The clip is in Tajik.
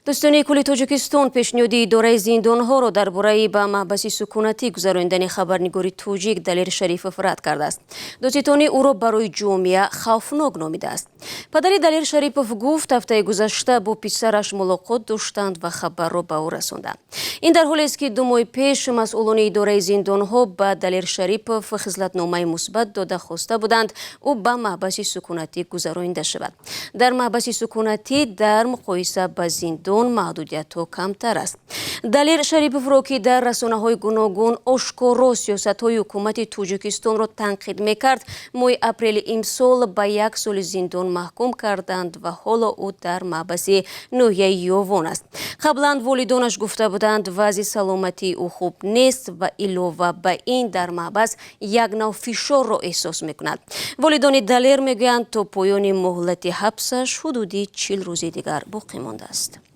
Додситонии кулли Тоҷикистон пешниҳоди идораи зиндонҳоро дар бораи ба маҳбаси сукунатӣ гузаронидани хабарнигори тоҷик Далер Шарифов рад кардааст. Додситонӣ ӯро барои ҷомеа хавфнок номидааст. Падари Далер Шарипов гуфт, ҳафтаи гузашта бо писараш мулоқот доштанд ва хабарро ба ӯ расонданд. Ин дар ҳолест, ки 2 моҳи пеш масъулони идораи зиндонҳо ба Далер Шарипов хислатномаи мусбат дода, хоста буданд, ӯ ба маҳбаси сукунатӣ гузаронида шавад. Дар маҳбаси сукунатӣ дар муқоиса ба зиндон маҳдудиятҳо камтар аст. Далер Шариповро, ки дар расонаҳои гуногун ошкоро сиёсатҳои ҳукумати Тоҷикистонро танқид мекард, моҳи апрели имсол ба як соли зиндон маҳкум карданд ва ҳоло ӯ дар маҳбаси ноҳияи Ёвон аст. Қаблан волидонаш гуфта буданд, вазъи саломатии ӯ хуб нест ва илова ба ин дар маҳбас як нав фишорро эҳсос мекунад. Волидони Далер мегӯянд, то поёни муҳлати ҳабсаш ҳудуди 40 рӯзи дигар боқӣ мондааст.